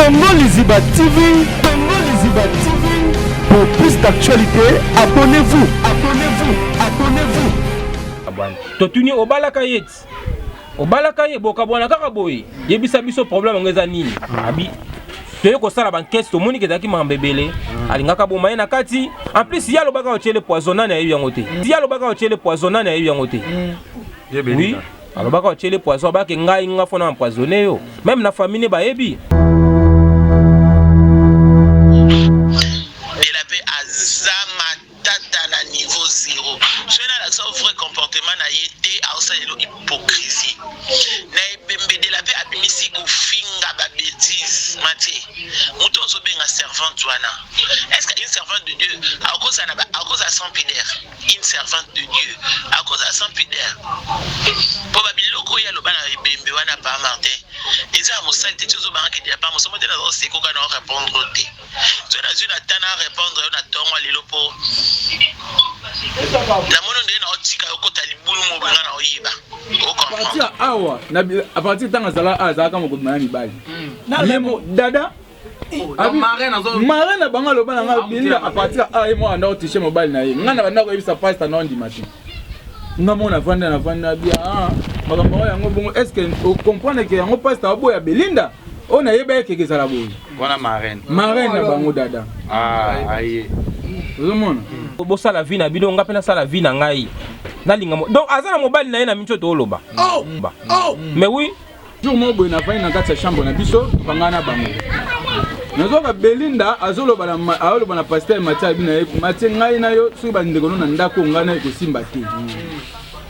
Congo Liziba TV, Congo Liziba TV. Pour plus d'actualités, abonnez-vous, abonnez-vous, abonnez-vous. Totuni obalaka ye ti obalaka ye bokabwana kaka boye yebisa biso problème yango eza nini abi toye kosala bankese tomoni ke ezalaki makambo ebele alingaka boma ye na kati en plus ye alobaka otiele poison nani ayebi yango te ye alobaka otiele poison nani ayebi yango te oui alobaka otiele poison abake ngai nga fona empoisonne yo meme na famille ne bayebi. De la paix aza matata na niveau zero soki nalakisa yo vrai comportement na ye te aosala lelo hypocrisie na ebembe de la paix abimisi kofinga ba betise matie moto ozobenga servante wana est ce que une servante de Dieu akozala akozala sans pudeur une servante de Dieu akozala sans pudeur po ba biloko oyo aloba na ebembe wana pa Martin eza ya mosali te ti ozobanga kende ya pa mosomo te naza kosekoka na orepondre te soki nazwi na ta na repondre yo na ntongo ya lelo po namoni ndenge na otika yo kota libulu mobenga na oyeba okomprendre awa a partir ntango azala azalaka mokobima na mibali hmm. dada Oh, marin na bango aloba na nga belinda a partir ya aye mwana ndako triche mobali na ye ngai na bandako koyebisa pasta na ondima te nga moko navanda navanda bia ah, makambo yango yango bongo est ce que ocomprendre ke yango pasta aboya belinda oyo nayeba ye keke ezala boye wana marraine marraine na bango dada ah, aye ozomona bosala vie na bino nga mpe nasala vie na ngai nalinga donc aza na mobali na ye na miso tooloba oh! oh! mais oui Jour moko boye navandi na kati ya chambre na biso tokangana na bango nazoka Belinda azoloba na azoloba na pasteur Mathieu abi na ye Mathieu ngai na yo soki bandeko no na ndako ngai na yo ekosimba te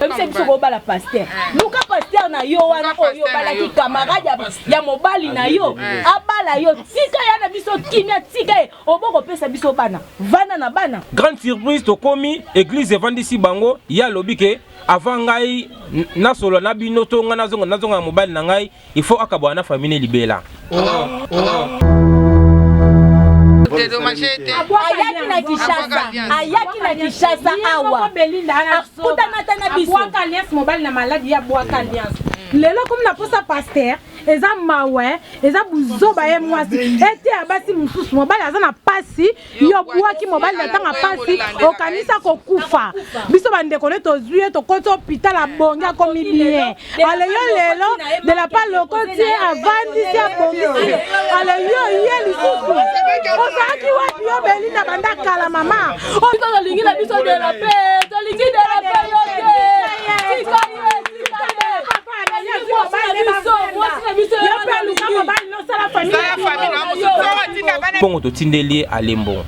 oyebisa biso kobala paster luka paster na yo wana oyo obalaki camarade ya mobali na yo abala yo tika ya na biso kimia tika ye oboko opesa biso bana vanda na bana grande surprise tokomi église evandisi bango ye alobi ke Avant ngai nasolola na bino to ngai nazonga nazonga na mobali na ngai il faut akabwana na famille ne libela. Ayaki na Kinshasa, ayaki na Kinshasa awa. Akutana ata na biso. Abwaka alliance mobali na maladi ye abwaka alliance. Lelo komi na posa pasteur eza mawa eza buzoba ye mwasi eteya basi mosusu mobali aza na pasi yo obwaki mobali na ntango ya mpasi okanisi akokufa biso bandeko nde tozwi ye tokoti hôpital abongi akomi bien ale yo lelo de la pa lokoti ye avandisi abongisi ye ale yo ye lisusu ozalaki wapi yo belinda banda kala mama biso tolingi na biso de la paix tolingi de la paix yo te tika ye tika ye Mbongo totindeli ye ale mbongo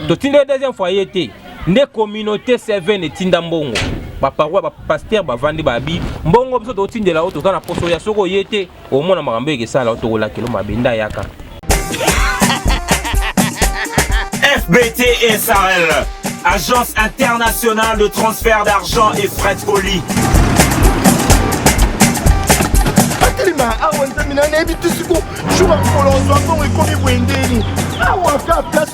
totindeli deuxième fois ye te nde communauté 7 etinda mbongo baparoi bapaster bavandi babi mbongo biso totindela oyo toza na poso ya soki oye te omona makambo ekesala oyo tokolakelo mabe nde ayaka FBT SARL, Agence internationale de transfert d'argent et frais de colis. atelema awa nzambe na nayebi te siko jour ya mokolo ozwa mbongo ekomi boye ndeni awa ka place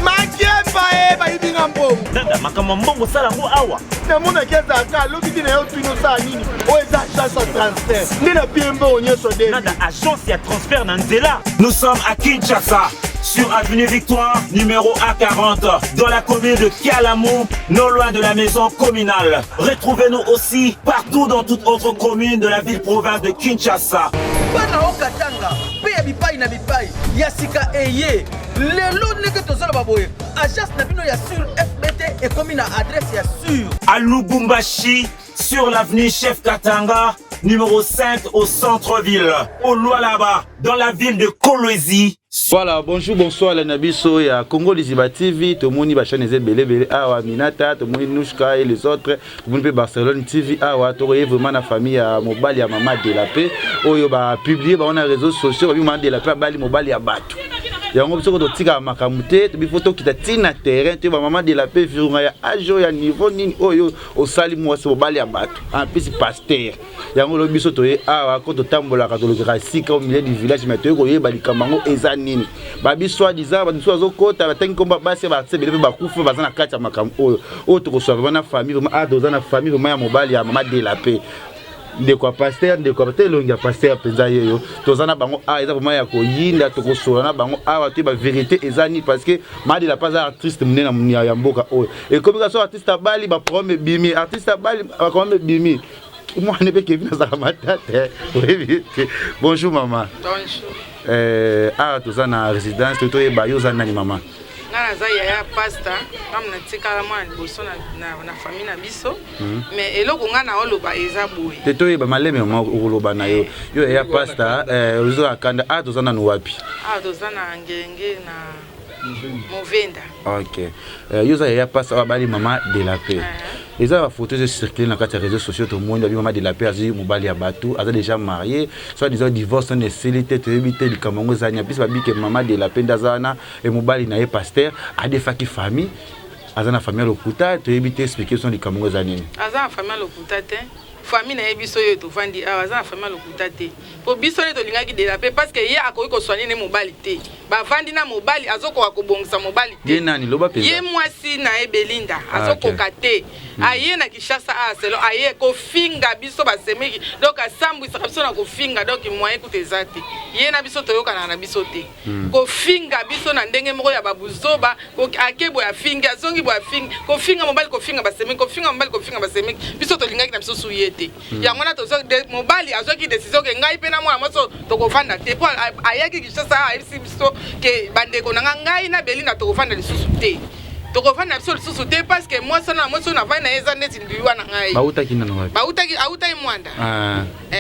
makemba e bayibi nga mbongo Dada, makambo ya mbongo osala yango awa. Namonaki azalaka alobi te na yo tuni osala nini oyo eza agence ya transfert nde na pie mbongo nyonso nde Nada, agence ya transfert na nzela. Nous sommes à Kinshasa, sur avenue Victoire, numéro A40, dans la commune de Kalamu, non loin de la maison communale. Retrouvez-nous aussi partout dans toute autre commune de la ville-province de Kinshasa. Bana Haut-Katanga mpe ya bipai na bipai ya sika eye lelo ndenge tozoloba boye agence na bino ya sur fbt ekomi na adresse ya sur À Lubumbashi, sur l'avenue Chef Katanga, numéro 5 au centre-ville, au Lualaba, dans la ville de Kolwezi. Voilà, bonjour, bonsoir, la Nabiso, ya Congo Liziba TV, tomoni ba chaîne ebele ebele awa Minata, tomoni Nouchka et les autres, tomoni pe Barcelone TV awa, tokoye vraiment na famille ya mobali ya mama de la paix, oyo ba publier ba na réseaux sociaux, ba mama de la paix abali mobali ya bato. Yango biso ko totika makambo te, to bifo tokita tina terrain, te ba mama de la paix virunga ya âge ya niveau nini oyo osali mwasi mobali ya bato, en plus pasteur. Yango lobi biso toye awa ko totambolaka tolokaka esika au milieu du village mais toye koyeba likambo yango eza nini. Babi soit disant bato mosusu bazokota batangi nkombo ya basi ya baartiste ebele mpe bakufa baza na kati ya makambo oyo oyo tokoswa vraiment na famille vraiment awa toza na famille vraiment ya mobali ya mama de la paix. Ndeko ya pasteur, ndeko ya pasteur, elongi ya pasteur mpenza yeyo. Toza na bango awa, eza vraiment ya koyinda, tokosola na bango awa, toyeba vérité eza nini, parce que Madela mpe aza artiste monene ya mboka oyo. Ekomi kaka so artiste abali, baproblème ebimi, artiste abali, baproblème ebimi. Mwana mpe Kevin azalaka matata, oyebi te. Bonjour mama. Bonjour. Awa toza na résidence, toyeba yo oza nani mama? Nga naza yaya pasta, ngam natikala mwana liboso na famille na biso. Mais eloko nga na oloba eza boye. Te, toyeba maleme mama, okoloba na yo. Yo yaya pasta, oza na kanda, awa toza nanu wapi? Awa toza na Ngenge na Movenda. Ok. Yo oza yaya pasta oyo abali mama de la paix. Eza bafoto ezocircule na kati ya réseaux sociaux, tomoni babi mama de la paix azwi mobali ya bato, aza déjà marié, soit disant divorce nano esili te, toyebi te likambo yango eza nini. Biso babi ke mama de la paix nde aza wana e mobali na ye pasteur adefaki famille, aza na famille ya lokuta, toyebi te. Explique biso likambo yango eza nini. Aza na famille ya lokuta te. Famille na ye, biso oyo tovandi awa, aza na famille ya lokuta te, po biso nde tolingaki de la paix parce que ye akoki kosoigner ne mobali te. Bavandi na mobali, azokoka kobongisa mobali te. Ye nani? Loba mpenza. Ye mwasi na ye Belinda azokoka te. Aye na Kinshasa awa selo, aye kofinga biso basemeki, donc asambwisaka biso na kofinga, donc moyen kuta eza te. Ye na biso toyokanaka na biso te. Kofinga biso na ndenge moko ya babuzoba, ake boye afingi, azongi boye afingi, kofinga mobali, kofinga basemeki, kofinga mobali, kofinga basemeki. Biso tolingaki na biso su ye te. Yango wana mobali azwaki décision ke ngai mpe na mwana mwasi oyo tokovanda te, mpo ayaki Kinshasa, ayebisi biso ke bandeko na nga, ngai na Belinda tokovanda lisusu te, tokovanda biso lisusu te, parce que mwasi wana na mwasi oyo navandi na ye eza neti liwa na ngai. Bautaki nano wapi? Bautaki, autaki Mwanda.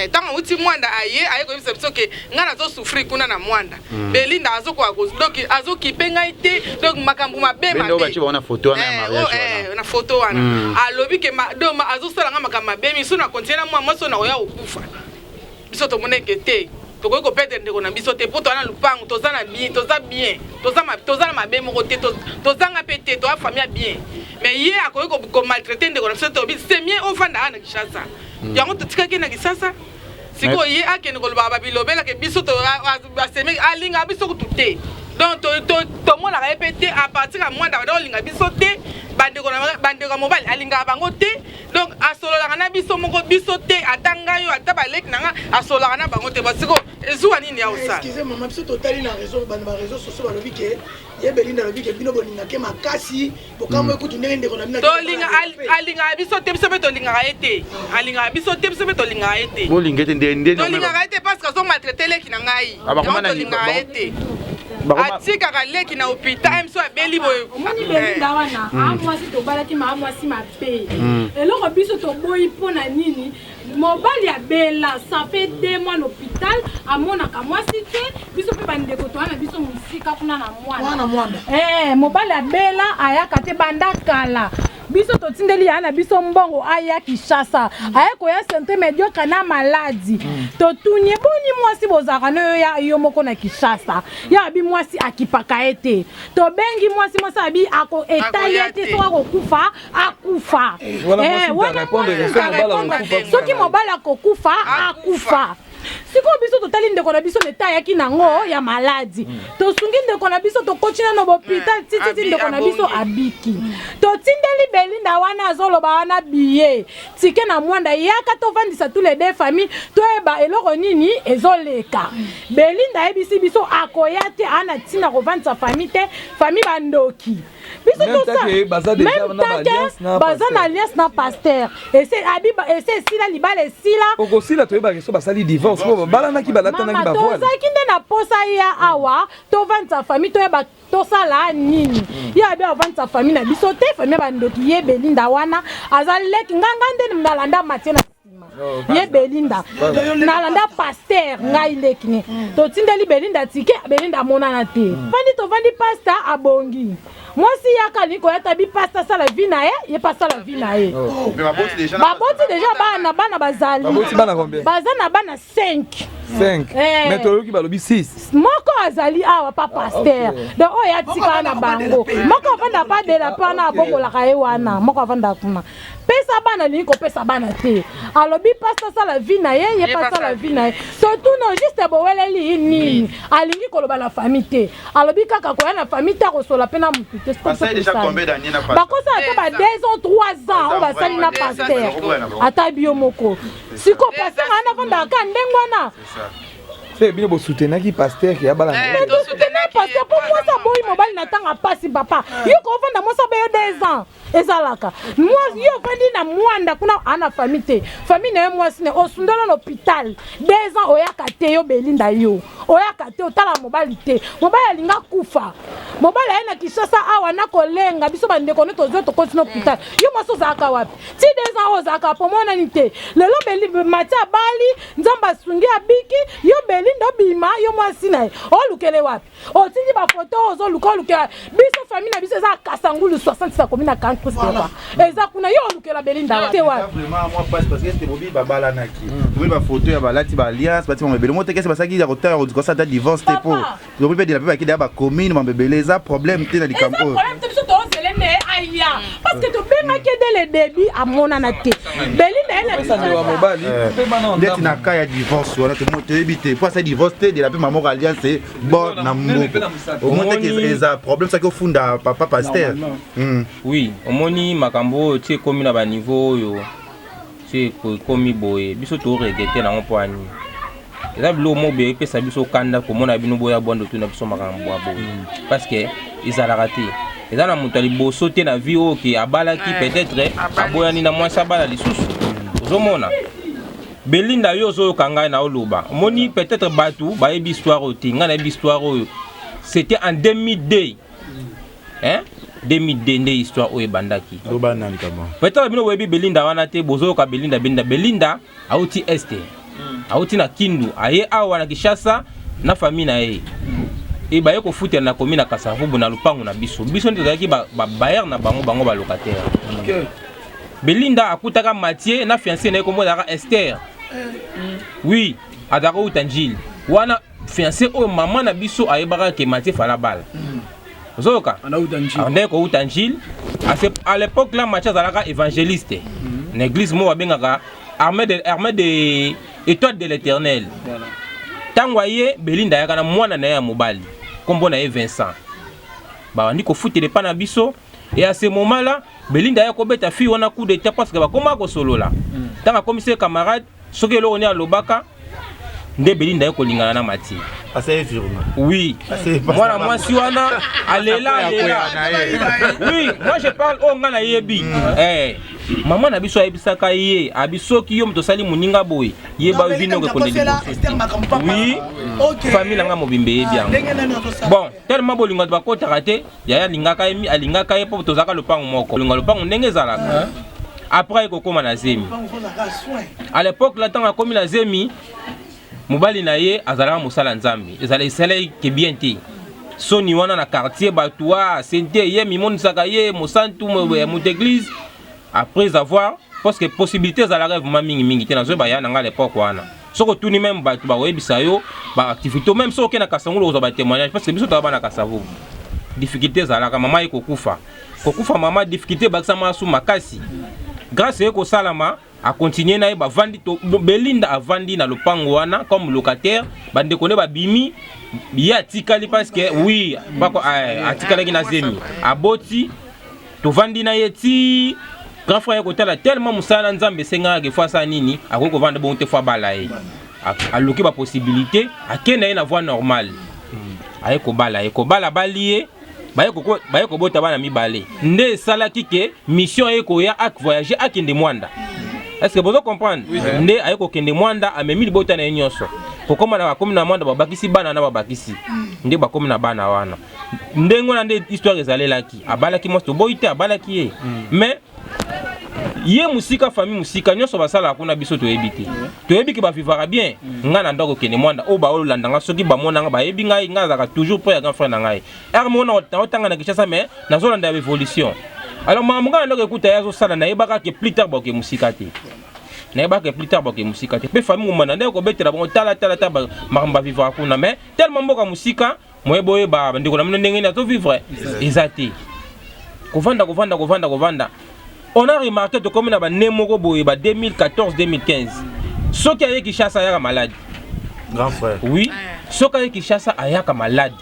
Ntango auti Mwanda, aye koyebisa biso ke ngai nazosouffrir kuna na Mwanda. Belinda azokoka, donc azokipe ngai te, donc makambo mabe. Bende oyo batie bango na foto wana ya mariage wana. Na foto wana alobi ke donc azosala nga makambo mabe miso na continue na mwa mwasi oyo na koya kokufa. Biso tomoneke te, tokoki koperdre ndeko na biso te, mpo toza na lupango, toza na bien, toza bien, toza na mabe moko te, tozanga mpe te, toza famille ya bien. Mais ye akoki komaltraiter ndeko na biso te. Obi c'est mieux ofanda awa na Kinshasa. Yango totikaki ye na Kinshasa. Sikoyo ye akende kolobaka babilobelaka biso, basemi alingaka biso kutu te, donc tomonaka ye mpe te. À partir ya Mwanda bada olinga biso te, bandeko ya mobali alingaka bango te, donc asololaka na biso moko biso te, ata ngai oyo, ata baleki na nga asololaka na bango te. Basiko ezuwa nini ya osala? Excuse mama, biso totali na réseau, bana ba réseaux sociaux balobi ke ye Belinda alobi ke bino bolingake makasi, bokambo ekutu ndenge ndeko na bino. Tolinga, alingaka biso te, biso mpe tolingaka ye te. Alingaka biso te, biso mpe tolingaka ye te. Bolinga ete nde nde? Tolingaka ye te parce que azomaltraiter leki na ngai. Bakoma Yango na tolingaka ye te. Atikaka leki na hôpital, miso abeli boye. Omoni Belinda wana, amwasi tobalaki ma mwasi mabe. Eloko biso toboyi mpo na nini? Mobali abela, ça fait 2 mois na hôpital, amonaka mwasi te. Biso mpe bandeko toya na biso mosika kuna na mwana Mwanda. Mobali abela, ayaka te banda kala. Biso totindeli ya na biso mbongo, aya Kinshasa, aye koya santé médiocre na maladie. Totuni ye: boni mwasi bozalaka na yo ya yo moko na Kinshasa? Ya abi mwasi akipaka ye te. Tobengi mwasi, mwasi abi ako etali ye te, soki akokufa akufa. Wana mwasi répondre que soki mobali akokufa, soki mobali akokufa akufa. Sikoyo biso totali ndeko na biso leta ayaki nango ya maladie, tosungi ndeko na biso, tokoti nano bahôpital tititi, ndeko na biso abiki. Totindeli Belinda wana azoloba wana biye tike na Mwanda, yaka tovandisa tous les deux familles, toyeba eloko nini ezoleka. Belinda ayebisi biso akoya te, aa na ntina kovandisa famille te, famille bandoki. Biso baza baza na alliance na pasteur, ese abi ese esila, libala esila. Okosila, toyebaka so basali divorce po babalanaki, balatanaki bavoile. Tozalaki nde na posa ya awa tovandisa famille, toyeba tosala nini. Ye abi avandisa famille na biso te, famille ya bandoki. Ye Belinda wana aza leki nganga nde nalanda matie na nsima ye Belinda, nalanda pasteur ngai leki ne. Totindeli Belinda tike, Belinda amonana te. Fandi tovandi, pasteur abongi, mwasi yaka alingi koya tabi pasteur asala vie na ye, ye mpe asala vie na ye. Baboti déjà bana, bana bazali. Baboti bana combien? Baza na bana 5. 5? Mais toyoki balobi 6. Moko. Moko azali awa pa pasteur. Donc oyo atikala na bango. Moko avanda pa de la pana abongolaka ye wana. Moko avanda kuna. Pesa bana alingi kopesa bana te. Alobi pasta asala vie na ye, ye pasta asala vie na ye. Totuna juste boweleli nini? Alingi koloba na famille te. Alobi kaka koya na famille te akosola mpe na mutu te. Basali déjà combien d'années na pasteur? Bakosala ata ba 2 ans, 3 ans oyo basali na pasteur. Ata bio moko. Siko pasteur wana avandaka kaka ndenge wana. Se bino bosoutenaki pasteur ke abala na Mais tosoutenir pasteur mpo mwasi aboyi mobali na ntango apasi papa. Yo kovanda mwasi abeyo 2 ans. Ezalaka. Mwasi yo ofandi na mwanda kuna ana famille te. Famille na ye mwasi ne osundola na hôpital. 2 ans oyaka te yo Belinda yo. Oyaka te otala mobali te. Mobali alinga kufa. Mobali aye na Kinshasa awa na kolenga biso bandeko ne tozwa tokoti na hôpital. Yo mwasi ozalaka wapi? Ti 2 ans oyo ozalaka po monani te. Lelo Beli Matia abali, Nzambe asungi abiki, yo Belinda obima yo mwasi na ye. Olukele wapi? Otindi ba photo ozoluka olukela biso famille na biso eza Kasangulu 66 akomi na 40 voilà. Eza kuna yo olukela Belinda te wapi? Vraiment moi passe parce que c'était bobi babalanaki. Tobi ba photo ya balati ba alliance bati bango ebele moto kese basaki ya kotala ko sata divorce te po. Tobi pe de la pe bakida ba commune bango ebele eza problème te na likambo oyo. Problème te biso tozele ne aya parce que tobengaki dès le début amonana te. Belinda ye na biso mobali ndeti na cas ya divorce wana toyebi te po asa divorce te de la pe mamoko alliance bon na mboka omoni te eza problème soki ofunda papa pasteur. Oui, omoni makambo oyo ti ekomi na baniveau oyo ti ekomi boye biso toregrete nango mpo ani eza biloko moko boye epesa biso kanda komona bino boya bwando tuna biso makambo ya boye parce que ezalaka te eza na moto ya liboso te na vie oyo ke abalaki peut-être aboyani na mwasi abala lisusu. Ozomona Belinda yo ozoyoka ngai na oloba omoni peut-être bato bayebi histoire oyo te ngai nayebi histoire oyo c'était en 2002 hein 2002 nde histoire oyo ebandaki. Loba nani kama? Peut-être bino boyebi Belinda wana te bozoyoka Belinda Belinda Belinda auti este auti na Kindu aye awa na Kinshasa na famille na ye e baye kofutela na commune ya Kasavubu na lupango na biso biso nde tozalaki ba bailleur na bango bango ba locataire. Belinda akutaka Mathieu na fiancé na ye kombo ezalaka Esther. Oui, azalaka uta Njili. Wana fiancé oyo mama na biso ayebaka ke Mathieu fala bala. Ozoyoka? Andaki kouta Njili. À l'époque là Mathieu azalaka évangéliste. Na église moko babengaka armée de étoile de l'éternel. Tango aye Belinda ayaka na mwana na ye ya mobali. Kombo na ye Vincent. Babandi kofutela epa na biso et à ce moment là Belinda ya kobeta fille wana coup d'état parce que bakoma kosolola. Tango akomisi ye camarade soki eloko ni alobaka nde Belinda ye kolingana na Mathieu. Oui. Mwana mwasi wana alela alela. Oui, moi je parle oyo nga nayebi. Eh, mama na biso ayebisaka ye abi soki yo moto osali moninga boye yeba bino okokonde liboso. Oui. Famille na nga mobimba eyebi yango. Bon, tellement bolingo bakotaka te yaya alingaka ye alingaka ye mpo tozalaka lopango moko olinga lopango ndenge ezalaka après aye kokóma na zemi à l'époque la ntango akomi na zemi mobali na ye azalaka mosala nzambe ezala esalaki bien te soni wana na quartier bato a sente ye mimonisaka ye mosantu moto église après avoir parce que possibilité ezalaka vraiment mingi mingi te nazoyeba ya na ngai à l'époque wana soki otuni même bato bakoyebisa yo baactivité même soki okei na Kasangulu okozwa batémoignage parce que biso toza bana Kasavubu difficulté ezalaka mama ye kokufa kokufa mama difficulté ebakisama su makasi grâce ye kosalama akontinue na ye bavandi Belinda avandi na lopango wana comme locataire bandeko nde babimi ye atikali parce que oui bako atikalaki na zemi aboti tovandi na ye ti grand frère ye kotala tellement mosala na nzambe esengaka ke fo asala nini akoki kovanda bongo te fo abala ye aluki bapossibilité akende ye na voie normale aye kobala ye kobala bali ye baye kobota bana mibale nde esalaki ke mission aye koya voyager akende Mwanda. Est-ce que bozo comprendre? Nde aye kokende Mwanda amemi libota na ye nyonso kokoma na bakomi na Mwanda babakisi bana na babakisi nde bakomi na bana wana ndenge wana nde histoire ezalelaki abalaki mwasi toboyi te abalaki ye mais ye mosika famille mosika nyonso basalaka kuna biso toyebi te toyebi ke bavivaka bien ngai na ndako okende Mwanda oyo baolanda nga soki bamona nga bayebi ngai ngai azalaka toujours près ya grand frère na ngai ere moko naotanga na Kinshasa mais nazolanda ya évolution alors makambo ngai na ndako ekuta ye azosala nayebaka ke plus tard baoke mosika te. Nayebaka plus tard bakee mosika te. Mpe famille moma na ndenge kobetela bango tala tala tala makambo bavivaka kuna, mais tellement mboka mosika moye boyeba bandeko na bino ndenge nini azovivre eza te. Kovanda kovanda kovanda kovanda, on a remarqué tokomi na bane moko boye ba 2014 2015, soki aye Kinshasa ayaka malade. Grand frère. Oui, soki aye Kinshasa ayaka malade,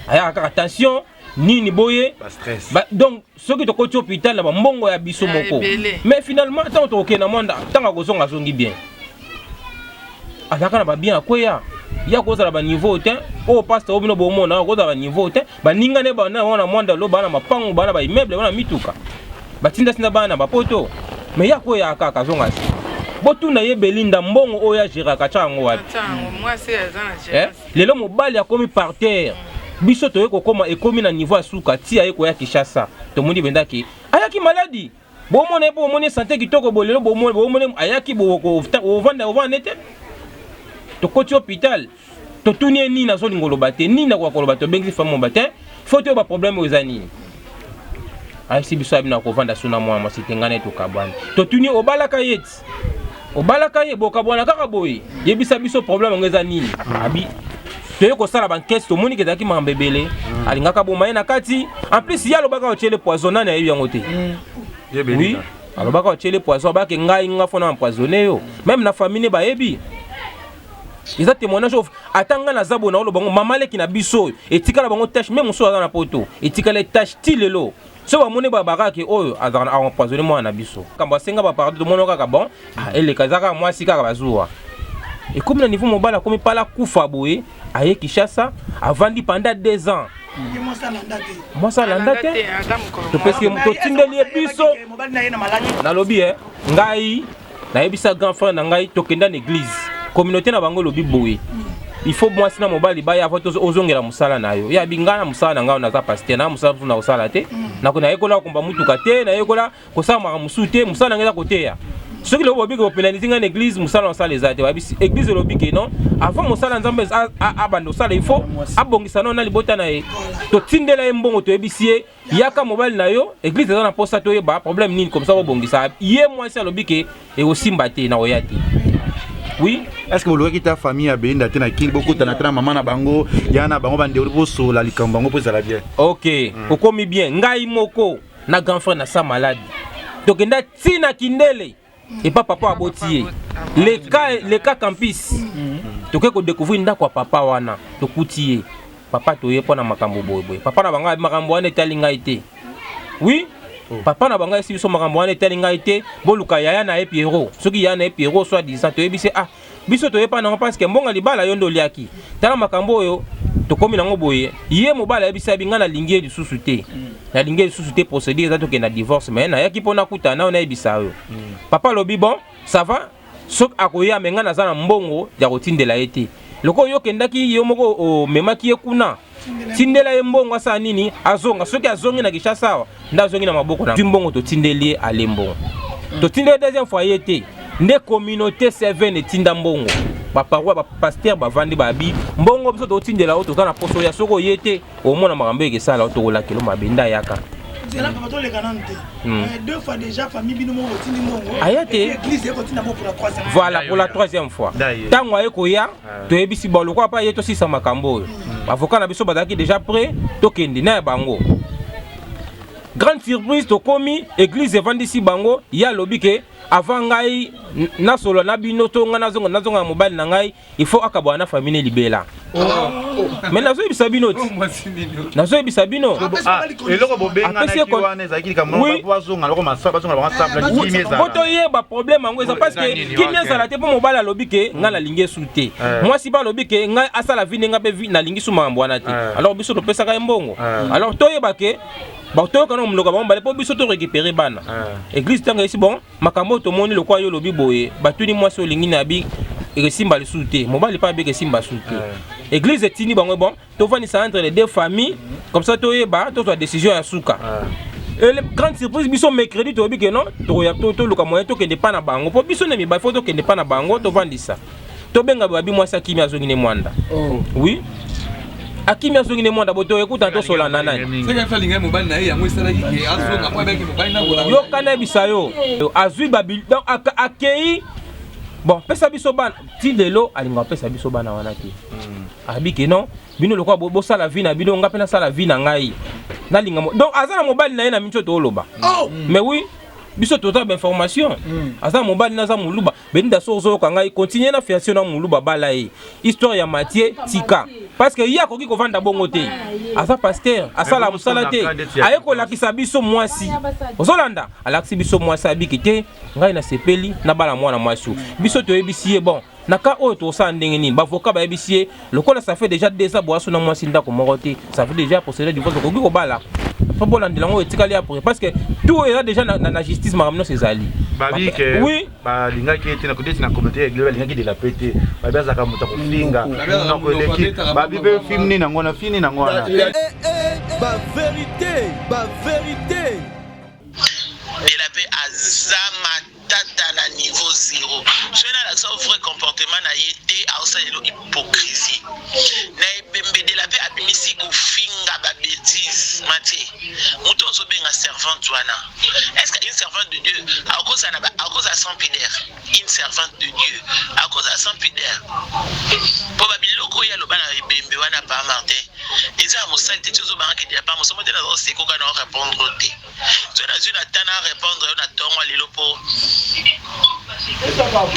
ayaka kaka tension nini boye ba stress. Ba, donc soki tokoti hôpital na bambongo ya biso moko, mais finalement ntango tokokende na mwanda, ntango akozonga azongi bien, azalaka na babien akweya ya kozala baniveau te. Oyo pasteur oyo bino bomona kozala baniveau te, baninga ne bana wana mwanda lo bana mapango, bana baimmeuble, bana mituka, batindatinda bana bapoto, mais ya koya kaka azonga se. Botuna ye Belinda, mbongo oyo agéraka tya yango wapi? Lelo mobali akomi par terre, biso toye kokoma ekomi na niveau ya suka ti aye koya Kinshasa, tomoni mpenza ke ayaki maladi. Bomona ye mpo bomoni sante kitoko boye, lelo bomoni ayaki ovanda ovanda te. Tokoti hôpital, totuni ye nini azolinga oloba te, nini akoka koloba. Tobengisi femme moba te, fo toyeba problème oyo eza nini. Ayebisi biso abi na kovanda so na mwana mwasi te, ngai na ye tokabwana. Totuni, obalaka ye ti obalaka ye, bokabwana kaka boye, yebisa biso problème yango eza nini? Abi toye kosala bankese, tomoni ke ezalaki makambo ebele, alingaka boma ye na kati. En plus ye alobaka otiele poison, nani ayebi yango te? Oui, alobaka otiele poison, abake ngai nga fona empoisonne yo. Même na famille ne bayebi, eza témoignage oyo ata ngai naza boye naoloba bango. Mama leki na biso oyo etikala bango tache, même mosusu aza na poto, etikala tache ti lelo. So bamoni babakaki oyo azalaka na empoisonne mwana na biso, kambo asenga bapardon, tomoni kaka bon eleka, eza kaka mwasi kaka bazuwa. Ekomi na niveau mobali akomi pala kufa boye, aye Kinshasa, avandi pendant 2 ans, mwasi alanda te. Topesi, totindeli ye biso. Nalobi e ngai nayebisa grand frère na ngai, tokenda na église communauté na bango, elobi boye: il faut mwasi na mobali baya avant ozongela mosala na yo. Yabi ngai na mosala na ngai, naza pasteur na mosala mosusu na kosala te, nayekola kokomba mutuka te, nayekola kosala makambo mosusu te, mosala na ngai eza koteya. Soki lobi bobiki bopénaliser ngai na église, mosala osala eza te. Babisi église elobi ke non, avant mosala Nzambe abanda osala, il faut abongisa nano na libota na ye. Totindela ye mbongo, toyebisi ye: yaka mobali na yo, église eza na mposa toyeba problème nini, comme ça bobongisa. Ye mwasi alobi ke ekosimba te, na koya te. Oui. Est ce que bolobaki ta famille ya Belinda te na Kini, bokutana te na mama na bango, ya na bango, bandeko, bosola likambo yango mpo ezala bien? Ok, okomi bien. Ngai moko na grand frère na sa malade, tokenda ntina Kindele epa papa aboti ye, leka campus, toke kodécouvrir ndako ya papa wana, tokuti ye. Papa, toye mpo na makambo boyeboye. Papa na bango: makambo wana etali ngai te. Oui, papa na bango ayesi biso: makambo wana etali ngai te, boluka yaya na ye Piero. Soki yaya na ye Piero soit disant, toyebisi: ah, biso toyepa nango parce que mbongo libala yo nde oliaki, tala makambo oyo tokomi nango boye. Ye mobali ayebisi abi: ngai nalingi ye lisusu te, nalingi ye lisusu te, procédure eza tokende na divorce, mais nayaki mpo nakutana nayo, nayebisa yo. Papa alobi: bon, ça va, soki akoya, me ngai naza na mbongo ya kotindela ye te. Lokola yo okendaki, yo moko omemaki ye kuna, tindela ye mbongo asala nini, azonga. Soki azongi na Kinshasa awa, nde azongi na maboko na mbongo totindeli ye, ale mbongo totindeli deuxième fois ye te, nde communauté 7 etinda mbongo, baparoi, bapasteur bavandi, babi mbongo biso totindela oyo toza na poso ya soki oye te, omona makambo ekesala oyo tokolakela mabe nde ayaka. Nzela papa, toleka nanu te. Deux fois déjà famille bino moko otindi mbongo. Aya te. Église ekotinda mbongo pour la troisième. Voilà, pour la troisième fois, ntango aye koya, toyebisi bon, lokola mpa ye tosisa makambo oyo, avocat na biso bazalaki déjà prêt, tokende na ya bango. Grande surprise, tokomi église, evandisi bango, ye alobi ke avant ngai nasolola na bino to ngai nazonga, nazonga na mobali na ngai, il faut akabwana na famille ne libela. Mais nazoyebisa bino ti, nazoyebisa bino. Eloko bobenganaki wana ezalaki likambo bazonga loko bazonga bango ensemble, kimia ezala. Po toyeba problème yango eza parce que kimia ezala te, mpo mobali alobi ke ngai nalingi esu te, mwasi mpe alobi ke ngai asala vie ndenge mpe nalingi su makambo wana te. Alors biso topesaka ye mbongo, alors toyeba ke toyoka na monoko bango bale mpo biso torécupérer bana. Église ntango esi bon, makambo oyo tomoni, lokola yo olobi boye, batuni mwasi: olingi na bi ekesimba lisusu te? Mobali mpe abeki esimba lisusu te. Église etindi bango: bon, tovandisa entre les deux familles, comme ça toyeba, tozwa décision ya suka. Et grande surprise, biso mercredi toyebi ke non, tokoya toluka moyen tokende pa na bango, mpo biso na mibali fo tokende pa na bango, tovandisa, tobenga babi. Mwasi akimi, azongi ne mwanda. Oui, akimi, azongi ne mwanda. Bo toyekuta, tosola na nani? Yoka, nayebisa yo, azwi babi, donc akei. Bon, pesa biso bana ti lelo alingaka kopesa biso bana wana te. Abi ke non, bino lokola bosala vie na bino, nga mpe nasala vie na ngai. Nalinga donc aza na mobali na ye na minso tooloba. Oh! Mais oui, biso toza ba information. Aza na mobali na aza moluba. Belinda soki ozoyoka ngai, continue na fiancé na moluba bala ye. Histoire ya Mathieu tika. Parce que ye akoki kovanda bongo te. Aza pasteur, asala mosala te. Aye kolakisa biso mwasi. Ozolanda? Alakisi biso mwasi abiki te. Ngai nasepeli nabala mwana mwasi oyo. Biso toyebisi ye bon, na cas oyo tokosala ndenge nini? Bavoka bayebisi ye lokola ça fait déjà 2 ans boaso na mwasi ndako moko te, ça fait déjà procédure divorce, okoki kobala. Faut bolandela yango etikali après parce que tout eza déjà na justice, makambo nyonso ezali. Babi ke Oui. balingaki ete na kodeti na communauté ya église balingaki de la paix te, babi azalaka moto ya kofinga monoko eleki, babi mpe film nini yango wana, film nini yango wana. Ba verite, ba verite. De la paix aza matata na niveau zero. Soki nalakisa yo vrai comportement na ye te, aosalelo hypocrisie na ebembe. De la paix abimisi kofinga ba bêtise. Matie, moto ozobenga servante wana, est ce que une servante de Dieu akozala akozala sans pudeur? Une servante de Dieu akozala sans pudeur? Mpo babiloko oyo aloba na ebembe wana, pa Martin, eza ya mosali te. Ti ozobangaki de la part mosomo te, naza kosekoka na orépondre te. So nazwi na ta na répondre yo na ntongo lelo, mpo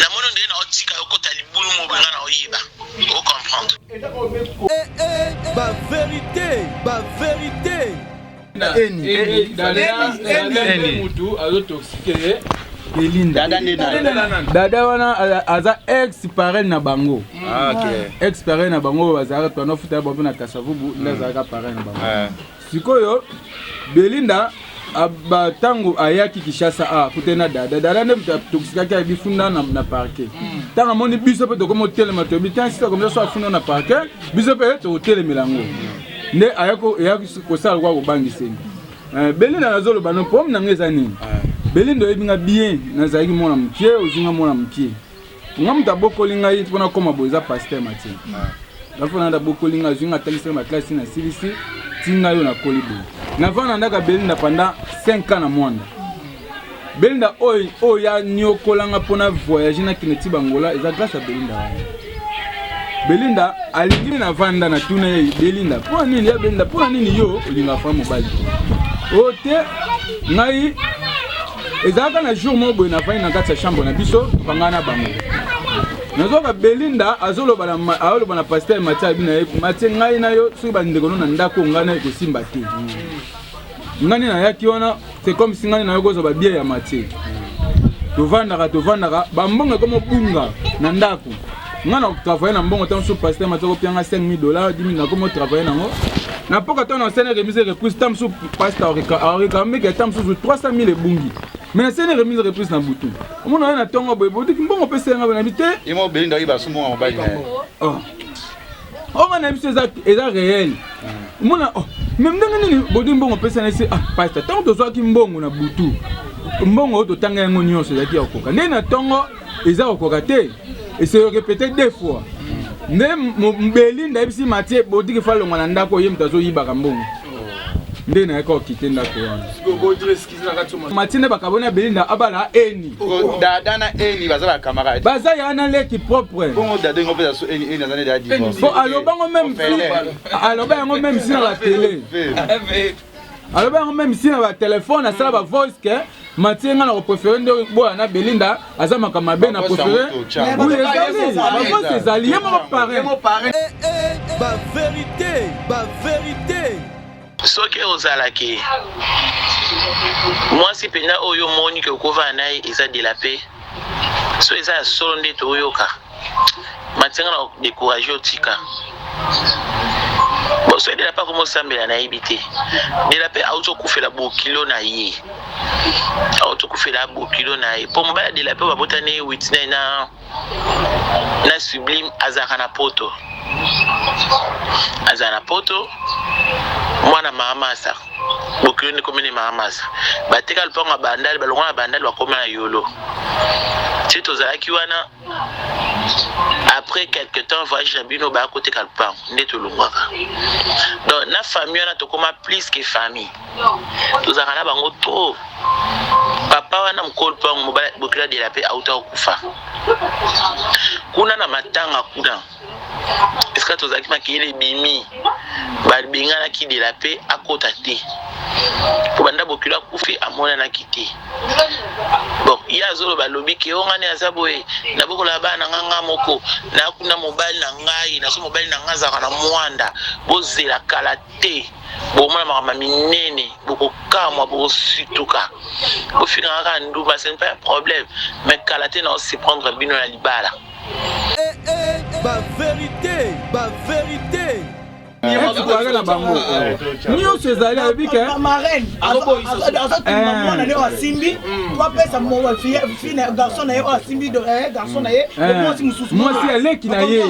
namoni ndenge na otika yo kota libulu mobenga na oyeba ocomprendre. Ba verite, ba verite. Eni mutu azotoxike ye Belinda. Dada wana aza ex parrain na bango. Ex parrain na bango bazalaka twana futa bango na Kasavubu nde azalaka parrain na bango. Sikoyo Belinda ntango ayaki Kinshasa a akutani na dada. Dada nde moto atokisikaki, ayebi funda na parquet. Ntango amoni biso mpe tokomi otelema, toyebi ntango sisa komisa so afunda na parquet, biso mpe tokotelemela yango. Nde ayaki kosala lokola kobangiseli Belinda. Nazoloba no, problème na ngai eza nini? Belinda, oyebi nga bien, nazalaki mwana mokie, ozwi nga mwana mokie. Nga moto abokoli ngai mpona koma boye eza pasteur Mathieu. Nafona nda bokoli nga, azwi nga, atangisaka baklasi na silisi ti ngai oyo nakoli boye. Navanda ndaka Belinda pendant 5 ans na Mwanda. Belinda oyo oyo anyokolanga mpona voyage nakende ti bangola, eza grâce ya Belinda wana. Belinda alingi navanda na tuna ye: Belinda, mpona nini ya Belinda, mpona nini yo olinga fa mobali oyo te? Ngai ezalaka na jour moko boye, navandi na kati ya chambre na biso, tokanga na bango, nazoka Belinda azoloba na azoloba na pasteur Matie. Abi na ye: Matie, ngai na yo soki bandeko no na ndako, ngai na ekosimba te. Ngai nde nayaki wana, c'est comme si ngai nayoki kozwa babie ya Matie. Tovandaka, tovandaka, bambongo ekomi obunga na ndako. Ngai na travaille na mbongo, ntango mosusu pasteur Matie akopianga 5000 dollars, 10 000, nakomi otravaille nango na mpoka. Ntango nasali remise reprise, ntango mosusu pasteur arekameke, ntango mosusu 300 000 ebungi, mais nasali remise reprise na butu, omona ye na ntongo boye: botiki mbongo opesa yanga boye? Nabi te. Ye moko Belinda oyiba so mbongo ya mobali na ye. Oyo nga na biso eza réel. Omona, oh, mais ndenge nini bodi mbongo opesa na ese? Ah pasteur, ntango tozwaki mbongo na butu, mbongo oyo totanga yango nyonso ezalaki ya kokoka. Ndenge na ntongo eza kokoka te, ese répété deux fois. Nde Belinda ayebisi Matie: bodiki fa longwa na ndako, ye moto azoyibaka mbongo. Nde nayaka okite ndako wana, Matie nde bakaboni ya Belinda abala Eni. Dada na Eni baza bacamarade. Baza ya na leki propre. Bongo dada ngo mpe so Eni, Eni aza nde ya divorce. Po alobango même, aloba yango même si na batele, aloba yango même si na batelefone, asala bavoice ke Matie, nga na kopréféré nde boya na Belinda, aza makambo mabe na préféré. Oui, ezali bavoice, ezali ye moko parrain. Ba verite, ba verite. Soki ozalaki mwasi mpenza oyo omoni ke okovanda na ye, eza de la paix. So eza ya solo nde toyoka matinga na décourage, otika. Bon, soki de la paix akomi osambela, nayebi te. De la paix auti okufela bokilo na ye, auti okufela bokilo na ye, mpo mobali ya de la paix babotani Witney na Sublime, azalaka na poto, azala na poto. Mwana Mahamasa, bokilo nde komini Mahamasa, bateka lupango ya Bandali, balongwa na Bandali, bakoma na Yolo. Ti tozalaki wana. Après quelque temps voyage na bino baya koteka lupango nde tolongwaka. Donc na famille wana tokoma plus que famille. Tozalaka na bango trop. Papa wana mokolo lupango mobali bokila de la paix auta kokufa. Kuna na matanga kuna esika tozalaki makeyele ebimi babenganaki de la paix akota te po banda bokilo akufi amonanaki te bon ye azoloba alobi ke o ngani aza boye nabokola bana na nga nga moko nakuna mobali na ngai naso mobali na ngai azalaka na mwanda bozela kala te bomona makambo ya minene bokokamwa bokosituka bofingaka kaka ndumba ce n'est pas un problème mais kala te na osurprendre bino na libala. Eh eh ba verite ba verite etoale na bango nyonso ezali ayebi ke azotumba mwana nde oyo asimbi po apesa garçon na ye oyo asimbi garçon na ye mwasi mosusu mwasi aleki na ye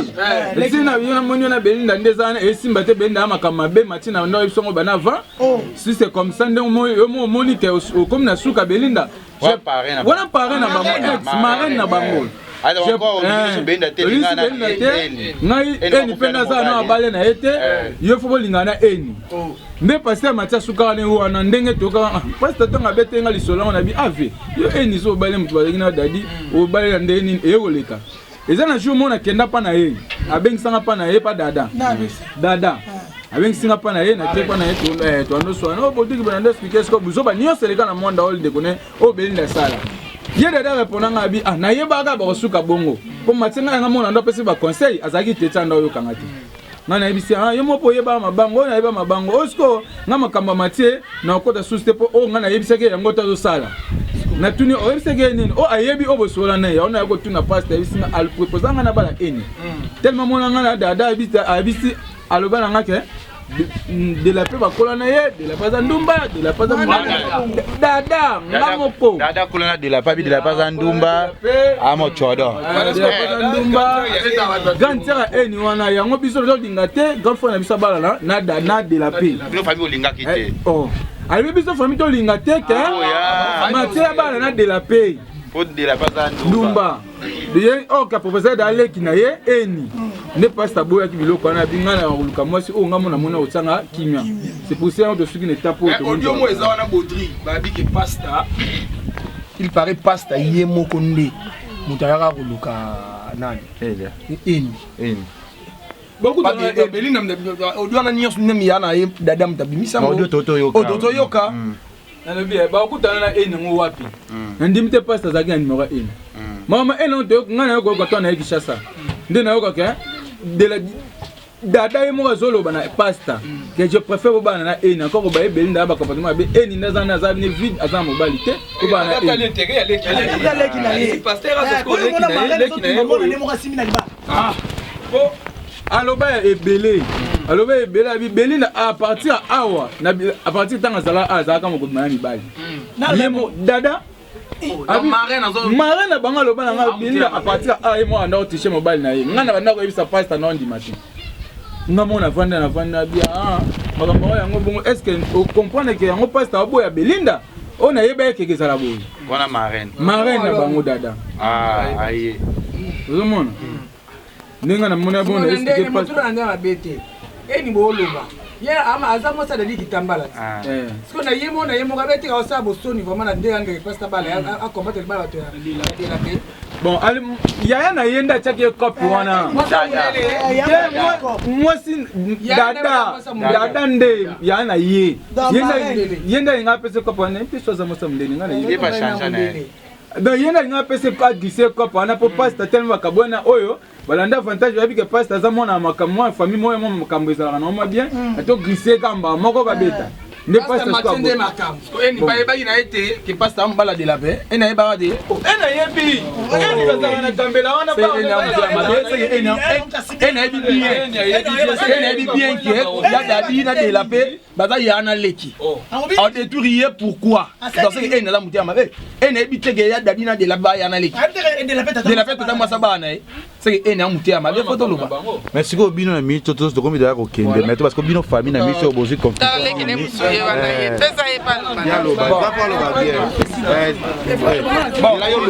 esina yo namoni yo na belinda nde eza wana esimba te belinda ya makambo mabe mati na ndako ebisongo bana avant si c'est comme ça ndenge yo omoni ke okomi na suka belinda wana parrain na bango ex marraine na bango belinda te ngai eni mpe naza na abale na ye te yo fo bolingana na eni nde paster mati asukaka ne wana ndenge tokaka ah, paster ntango abete nga lisolo yango na bi ave yo eni so obale moto bazalaki na dadi obale na ndenge nini eye koleka eza na jour moko nakenda mpa na ye abengisanga mpa na ye mpa dada dada abengisi nga mpa na ye nake mpa na ye toando swana oyo botiki bona nde explike siko buzoba nyonso eleka na mwanda oyo ndeko ne oyo belinda asala ye dada repondanga abi ah nayebaka bakosuka bongo mpo matie ngai yanga mona ndo apesi baconseil azalaki tetia ndo oyokanga te ngai nayebisi ah yo moko oyebaka mabango oyo nayeba mabango oyo sikoyo ngai makambo ya matie nakokota susu te mpo oyo ngai nayebisaki yango te azosala natuni oyebisaki ye nini oyo ayebi oyo bosola na ye yango naya kotuna pasta ayebisi nga alproposa ngai nabala eni tellement mona ngai na dada ayebisi aloba na nga ke de la paix bakola na ye de la paix aza ndumba de la paix aza dada nga moko dada akola na de la paix abi de la paix aza ndumba amocodo de la paix aza ndumba grande sœur ya eni wana yango biso tozolinga te grand frère na biso abalana na na de la paix bino famille olingaki te oh. alobi biso famille tolinga te ke matie abala na de la paix po de la paix aza ndumba ye oka oh, professeur da aleki na ye eni nde pasta aboyaki biloko wana abi ngai na koluka mwasi oyo ngai mona mona otianga kimia c'est pour ça yango tosuki na etape oyo audio moko eza wana baudry babi ke pasta il paraît pasta ye moko nde moto ayaka koluka nani eni belinda audio wana nyonso nde ya na ye dada moto abimisa yango toyoka nalobi eh, bakutana na eni yango wapi hmm. nandimi te pasta azalaki na nimero ya eni hmm. mama eni yango toyoka ngai nayoka yoka to naye kinshasa nde nayokaka eh, de la dada ye moko azoloba na pasta ke je préfère bobana na eni encore baye belinda ya bacomportement mabe eni nde aza na aza ne vide aza na mobali te bobana na eni po aloba ya ebele aloba ya ebele abi belinda a partir ya awa a partir ntango azala azalaka mokobima na mibali ye mo dada marin na bango aloba na nga belinda a partir ya awa ye moko anda kotriche mobali na ye ngai na banda koyebisa pasta na ondima te nga moko navanda navanda bia ah, makambo yango yango bongo est ce que ocomprendre ke yango pasta aboya belinda oyo nayeba ye keke ezala boye wana marraine marraine na bango dada ah, aye ozomona ndenge namoni abona explike pasta na mabe te eni booloba ye ama aza mwasi adali kitambala ti ah. eh. sikoyo na ye moko na ye moko abetika osala bosoni vraiment na ndenge angeke pasta bala akombatre libala bato ya delape bon yaya na ye nde atiaki ye cope eh, wana mwasi dada dada nde yaya na ye ye nde alinga apesa cope wana mpe so aza mwasi ya mondele nga na ye donc ye nde alinga apesa aglise cope wana mpo pasta telema bakabwana oyo balanda avantage bayebi ke pasta aza mwana ya makambo mwana famille moko mwa makambo ezalaka na mwa bien mm. ato glisse kamba moko babeta eh. nde pasta nde makambo eni bayebaki na ye te ke pasta amobala de la paix eni ayebaka te eni ayebi eni bazalaka na gambela wana eni ayebi bien eni ayebi bien ke ya dadi na de la paix. Baza ya na leki. Adétruire ye pourquoi? Parce que ene aza motema mabe. Ene ayebi te ke ya dadi na de la ba ya na leki. De la fête tata mwasa bana na ye. C'est que ene amutema mabe faut toloba. Mais sikoyo bino na minute to tokomi deya kokende mais to parce que bino famille na miso bozwi Tala leki ne mosusu ye wana ye pesa ye pa loba. Yaloba, eza po aloba bien.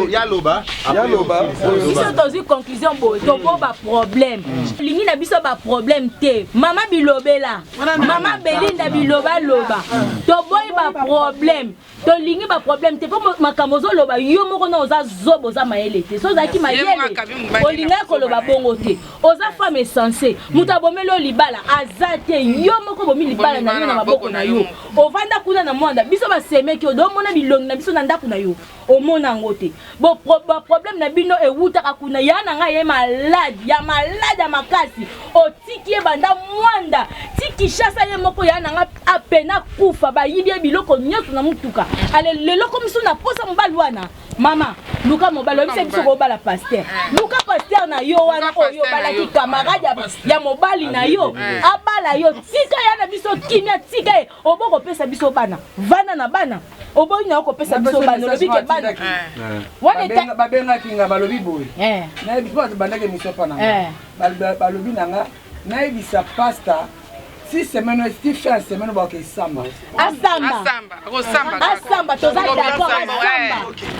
Yaloba, yaloba. Biso tozwi conclusion boye, tobo baproblème, tolingi na biso baproblème te. Mama bilobela, mama Belinda bilobaloba, toboyi baproblème, tolingi baproblème te. Mpo makambo ozoloba yo moko na oza zoba, oza mayele te. So ozalaki mayele, olingaki koloba bongo te. Oza femme essence, moto abomeli oyo libala aza te, yo moko bomi libala na yo na maboko na yo. Ovanda kuna na mwanda, biso basemeki oyo domona bilongi na biso na ndako na yo, omona yango te. Baproblème na bino ewutaka kuna. Ya na ngai ye malade ya malade ya makasi, otiki ye banda mwanda ti Kishasa ye moko. Ya na ngai apena kufa, bayibi ye biloko nyonso na mutuka. Ale lelo komi so na posa mobali wana. Mama, luka mobali, oyebisa biso kobala pasteur. Luka pasteur na yo wana oyo obalaki, camarade ya mobali na yo, abala yo. Tika ya na biso kimia, tika ye. Obo kopesa biso bana, vanda na bana. Oboyi na yo kopesa biso bana, olobi ke bana wana. Babengaki nga, balobi boye, nayebi mpo bandaki émission mpa na nga, balobi na nga nayebisa pasteur si semaine, si fin ya semaine bakoka esamba. Asamba, asamba, toza d'accord, asamba,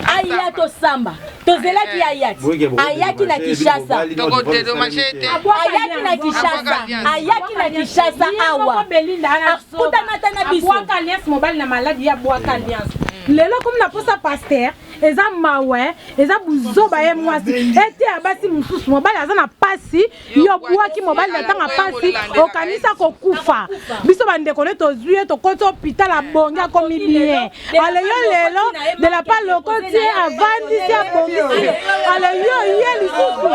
aya tosamba. Tozelaki aya ti ayaki na Kinshasa, ayaki na Kinshasa, ayaki na Kinshasa awa, akutana ata na biso. Abwaka alliance mobali na maladi, ye abwaka alliance. Lelo komi na posa pasteur, eza mawe, eza buzoba. Ye mwasi eteya basi mosusu. Mobali aza na pasi, yo obwaki mobali na ntango pasi, okanisa kokufa. Biso bandeko nde tozwi ye, tokoti hôpital, abongi, akomi bien. Ale yo lelo de la pa lokoti ye, avandisi, abongisi. Ale yo ye lisusu,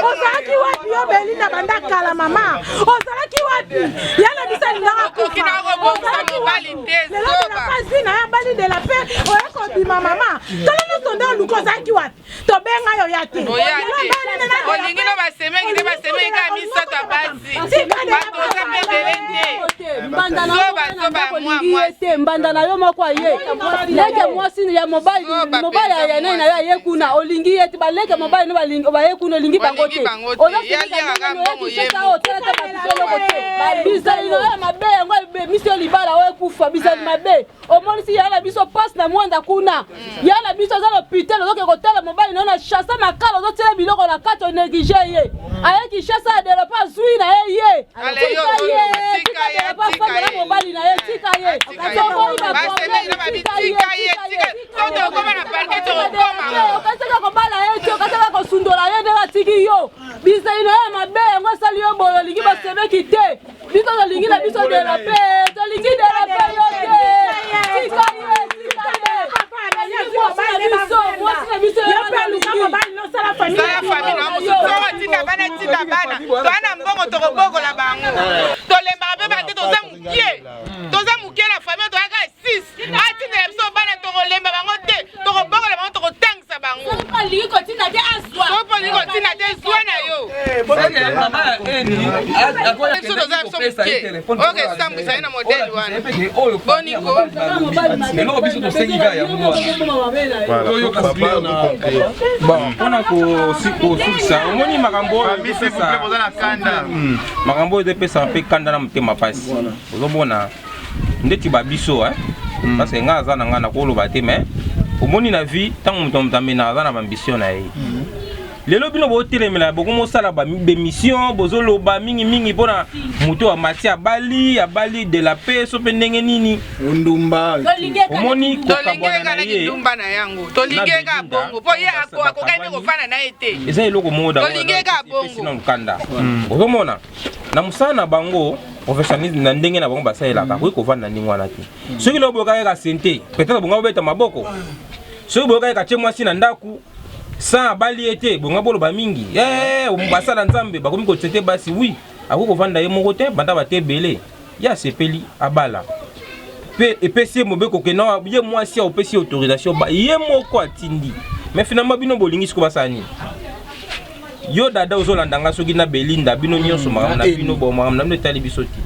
ozalaki wapi? Yo Belinda, banda kala mama, ozalaki wapi? Ya na biso alingaka kufa, ozalaki wapi? Lelo de la pa zwi na ye, abali de la pe, oye kobima. Mama, tala nyonso nde oluka, ozalaki wapi? Tobenga yo ya te. Olingi no basemeki te, basemeki kaka misato ya basi, bato oza mpe ebele te. Mbanda na yo olingi ye te, mbanda na yo moko aye, leke mwasi ya mobali, mobali ya nani na yo aye kuna, olingi ye te. Baleke mobali no baye kuna, olingi bango te. Ozaoyakisesa oyo tala te, bato eloko te. Bizali na yo mabe, yango ebemisi yo libala oyo ekufa. Bizali mabe, omonisi ya na biso mpasi na mwanda kuna. Ya na biso aza na hôpital, ozoke kotala mobali na yo na chasse makala, ozotiela biloko na kati, onéglige ye. Aye Kinshasa, adelope, azwi na ye ye. Tika ye, tika delope, afanda na mobali na ye. Tika ye, toboyi baproblème, tika ye. Okasaka kobala ye te, okasaka kosundola ye ndenge atiki yo. Bizali na yo ya mabe, yango asali yo boye. Olingi basemeki te, biso tolingi na biso delope, tolingi delope yo te. Tika ye, tika ye. Mwasi na biso, sala famille na mosusu. Soko tinda bana, tinda bana, toa na mbongo, tokobokola bango. Tolembaka mpe bate, toza mokie, toza mokie na famille, toyaka 6. Atindela biso bana, tokolemba bango te, tokobokola bango, tokotangisa bango. Olingi kotinda te, azwa. Soki olingi kotinda te, zwa na yo. Biso toza biso mokie, oyo esambwisa ye na modèle wana, boniko. Eloko biso tosengi kaka yango wana, toyoka. Bon, mpona kosukisa, omoni makambo oyo, makambo oyo ezopesa mpe kanda na motema mpasi. Ozomona ndeti babiso, parce que ngai aza na ngai, nakoloba te. Mais omoni na vie, ntango moto amena aza na baambition na ye. Lelo bino botelemela, bokomosala baémission, bozoloba mingimingi mpona moto amati, abali, abali de la paix so mpe ndenge nini. Ondumba. Omoni kokabwana na ye ndumba na yango, tolingi ye kaka bongo, mpo ye akokaki nde kofanda na ye te. Eza eloko moko Tolingi ye kaka bongo. Na lukanda, ozomona na mosala na bango, professionnalisme na ndenge na bango basalelaka, akoki kovanda ndenge wana te. Soki lelo boyokaki kaka sente, peut-être bonga bobeta maboko. Soki boyokaki katie mwasi na ndako sans abali ye te, bonga boloba mingi. Basala Nzambe bakomi kotraiter basi. Oui, akoki kovanda ye moko te, banda bate ebele. Ye asepeli abala mpe epesi ye mobeko ke na ye mwasi opesi ye autorisation, ye moko atindi. Mais finalement bino bolingi siko basala nini? Yo dada ozolanda nga soki na Belinda bino nyonso makambo na bino bo makambo na bino etali biso te.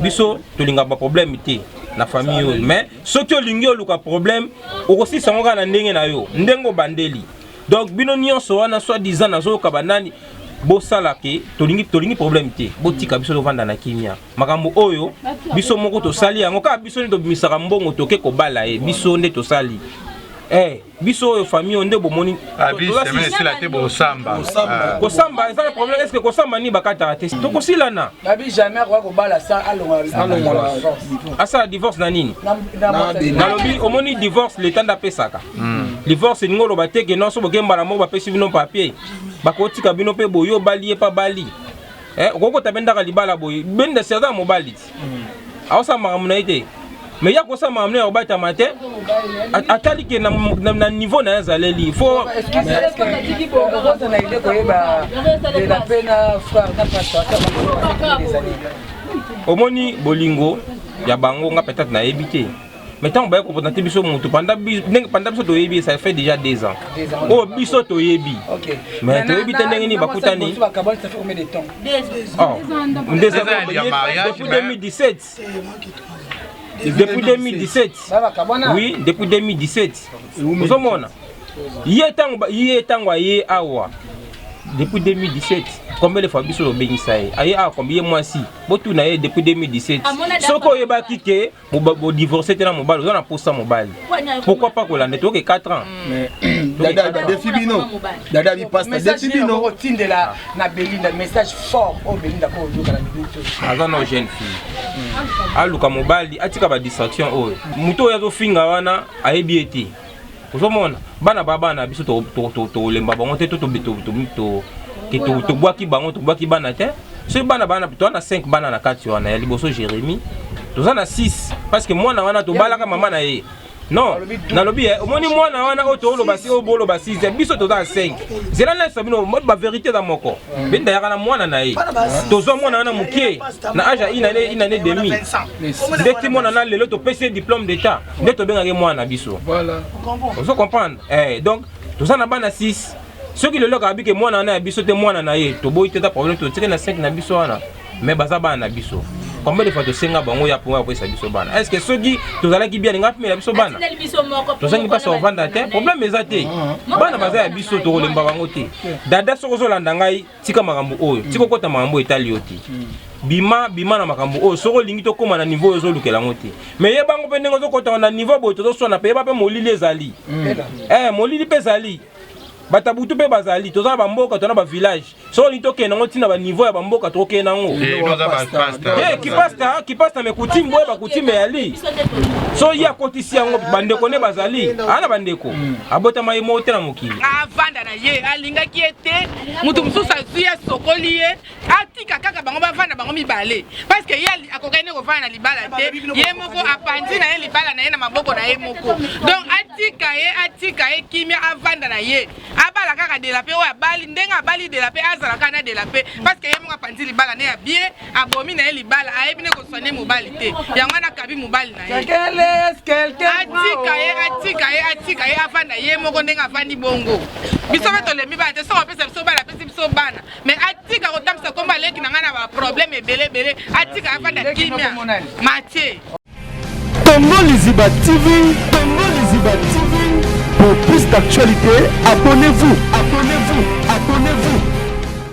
Biso tolingaka ba problème te na famille oyo mais soki olingi oluka problème okosilisa yango kaka na ndenge na yo ndenge obandeli. Donc bino nyonso wana soit disant nazoyoka banani bosala ke tolingi tolingi problème te botika biso tovanda na kimia makambo oyo biso moko tosali yango kaka biso nde tobimisaka mbongo toke kobala ye biso nde tosali eh, biso oyo famille oyo nde bomoni Abi semaine esila te bosamba. Ah. Kosamba eza na problème est-ce que kosamba nini bakataka te tokosilana. Abi jamais akoka kobala sans alongola alongola asala divorce na nini? Nalobi omoni divorce l'etat nde apesaka. Divorce elingi oloba te ke non so boke mbala moko bapesi bino papier bakotika bino mpe boye obali ye mpe abali. Eh, okokota mpe ndaka libala boye benda si aza mobali ti aosala makambo na ye te mais ya kosala makambo na ye akobatama te atali ke na niveau na ye azaleli fo omoni bolingo ya bango nga peut-être nayebi te mais ntango baye kopresente biso motu ndenge panda biso toyebi ça fait déjà deux ans oyo biso toyebi mais toyebi te ndenge nini bakutani depuis 2017 depuis 2017 oui depuis 2017 ozomona ye ntango ye ntango aye awa depuis 2017 combien de fois biso tobengisa ye aye awa combien ye mwasi botuna ye depuis 2017 soki oyebaki ke bodivorce te na mobali oza na posa mobali pourquoi pas kolanda toke 4 ans dada defi bino dada bipasta defi bino otindela na belinda message fort oyo belinda ko oyoka na minute aza na jeune fille aluka mobali atika badistraction oyo moto oyo azofinga wana ayebi ye te ozomona bana ba bana biso tokolemba bango te tobwaki bango tobwaki bana te soki bana bana toza na 5 bana na kati wana ya liboso jérémie toza na 6 parce que mwana wana tobalaka mama na ye non nalobi eh, omoni mwana wana oyo tooloba si oyo boloba 6 biso toza na 5 zela nayesa bino baverité eza moko benda yaka na mwana na ye tozwa mwana wana moke na age ya une année demi ndeti mwana na lelo topesi ye diplôme d'état nde tobengaki mwana na biso ozo comprendre eh, donc toza na bana 6 soki lelo akabi ke mwana wana ya biso te mwana na ye toboyi te eza problème totiki na 5 na biso wana mais baza bana na biso combien de fois tosenga bango ya mpo apesa biso bana est ce que soki tozalaki bien alinga apimela biso bana tozangi mpasi kovanda te problème eza te bana baza ya biso tokolemba bango te dada soki ozolanda ngai tika makambo oyo tika okota makambo oyo etali yo te bima bima na makambo oyo soki olingi tokóma na niveau oyo ozolukela yango te mais yeba yango mpe ndenge ozokota na niveau boye tozoswana mpe yeba mpe molili ezali eh, molili mpe ezali bato ya butu mpe bazali toza na bamboka toza na bavillage soki olingi tokende yango ntina baniveau ya bamboka tokokende yango eh, kipasta kipasta me kutime boye bakutime eyali so ye akotisi yango bandeko nde bazali aa na bandeko abotama ye moko te na mokili avanda na ye alingaki ye te moto mosusu azwi ye asokoli ye atika kaka bango bavanda bango mibale parce que ye akokaki nde kovanda na libala te ye moko apanzi na ye libala na ye na maboko na ye moko donc atika ye atika ye kimia avanda na ye abala kaka delape oyo abali ndenge abali delape azala kaka na delape parce que ye moko apanzi libala ne ya bien abomi na ye libala ayebi nde koswane mobali te yango wana akabi mobali na ye atika ye atika ye atika ye avanda ye moko ndenge avandi bongo biso mpe tolembi bana te soki apesa biso bana apesi biso bana mais atika kotambwisa kombo aleki na ngai na baproblème ebele ebele atika avanda kimia matie Congo Liziba TV, Congo Liziba TV. Pour plus d'actualités, abonnez-vous, abonnez-vous, abonnez-vous.